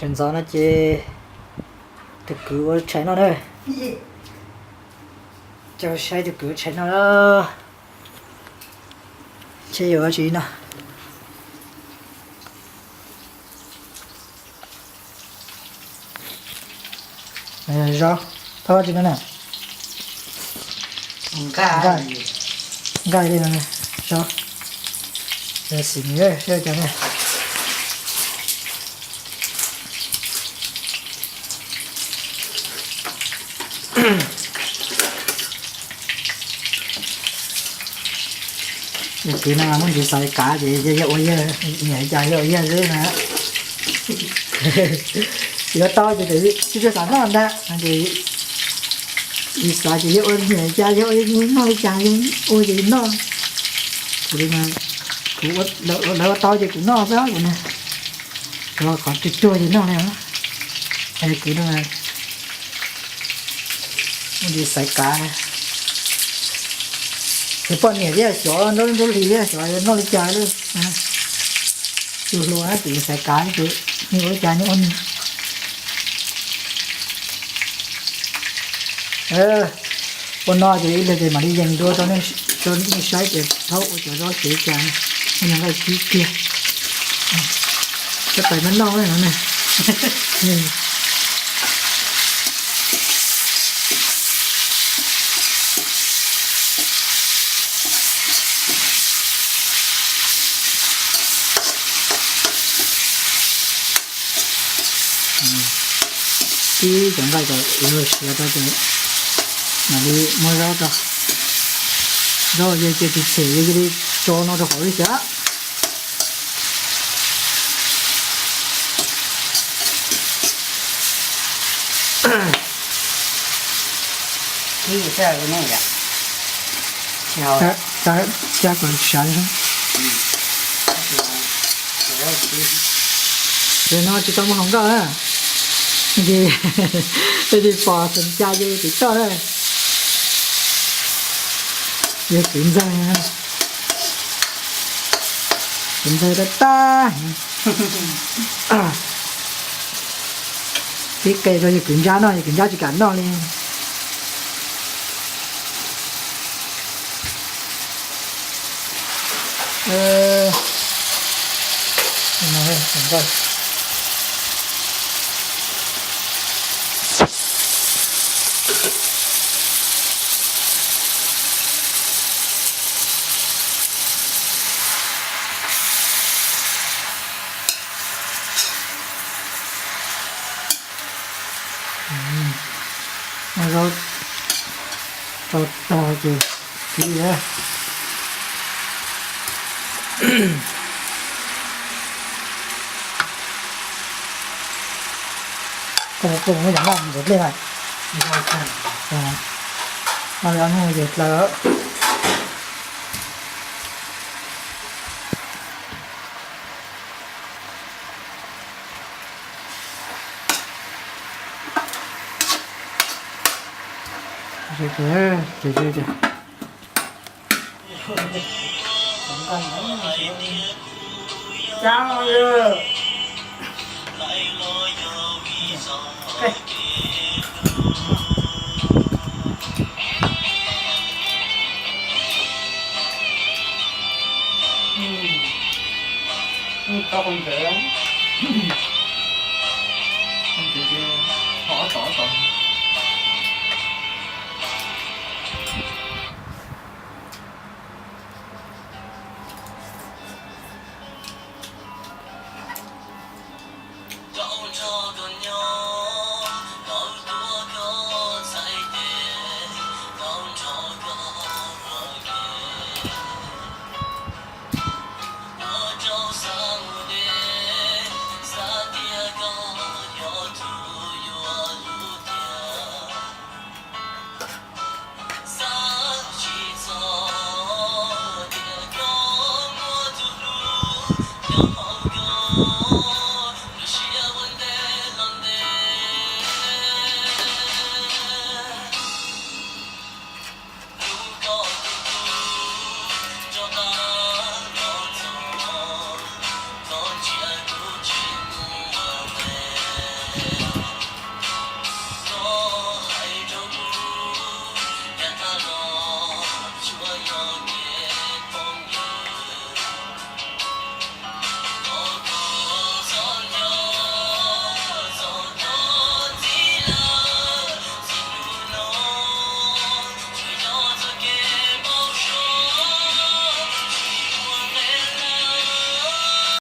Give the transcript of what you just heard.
Ntxov no ces tus kwv ua tshais noj na. Coj saib tus kwv ua tshais noj na. Seb yuav ua tsi no. Zaub, tau tsi no na. Nqaij li no, zaub. Xim nws seb ua cas na. Tus kwv no muaj ntsis xav kav ces yog ua yawg, nyiam li cas yog ua yawg xwb na. Yuav tau ces tsis tshua xav noj ntag, ces tsis xav ces yog ua nyiam li cas yog ua noj li cas ua ces noj. Kuv li mas, kuv, lawv ua tau ces kuv noj xwb kuv na. Qhov ruag ruag ces noj li. Kwv no muaj ntsis xav kav. Ces poj niam thiab xyov nraub nraub hlis thiab xyov noj li cas lawm. Tus hluas ces xav kav ces nws ua li cas nws ua nws. Ua no ces ib pliag ces mam li yees dua rau nej saib ces thaub ua cov zaub tsev cas, muaj nqaij kib kiag. Cov pais mab noj no na. Pib cov nqaij kom siav rau ces mam li muab zaub rau. Zaub yog cia tus txhem yog cia li tso no rau hauv li xyov. Cab kom sav. Ces no tsis tau muaj hluas nkauj na, ces pom xeem Cai ces tiv toj na. Yog kwv ntxawg, kwv ntxawg tag tag. Pib qe rau yawg kwv ntsab noj, yawg kwv ntsab tsis kam noj li. Muab zaub rau tag ces kib. Koj puas muab cov nqaij ntxuav dlej mas? No li ob hnub ces dlawb.